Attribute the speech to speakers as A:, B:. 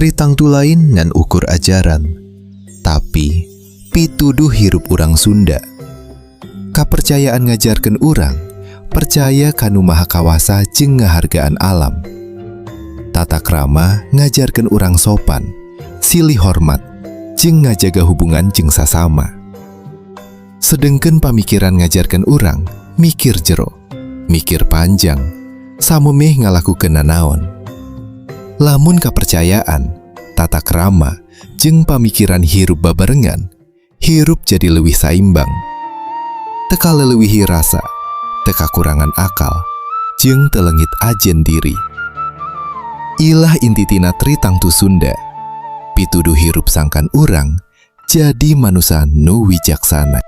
A: Tritangtu lain ngan ukur ajaran, tapi pituduh hirup urang Sunda. Kapercayaan ngajarkeun urang percaya ka Nu Maha Kawasa jeung ngahargaan alam. Tata krama ngajarkeun urang sopan, silih hormat, jeung ngajaga hubungan jeung sasama. Sedengkeun pamikiran ngajarkeun urang mikir jero, mikir panjang, samemeh ngalakukeun nanaon. Lamun kapercayaan, tata krama, jeung pamikiran hirup babarengan, hirup jadi leuwih saimbang. Teu kaleleuwihi rasa, teu kakurangan akal, jeung teu leungit ajen diri. Ilah inti tina Tritangtu Sunda. Pituduh hirup sangkan urang jadi manusia nu wijaksana.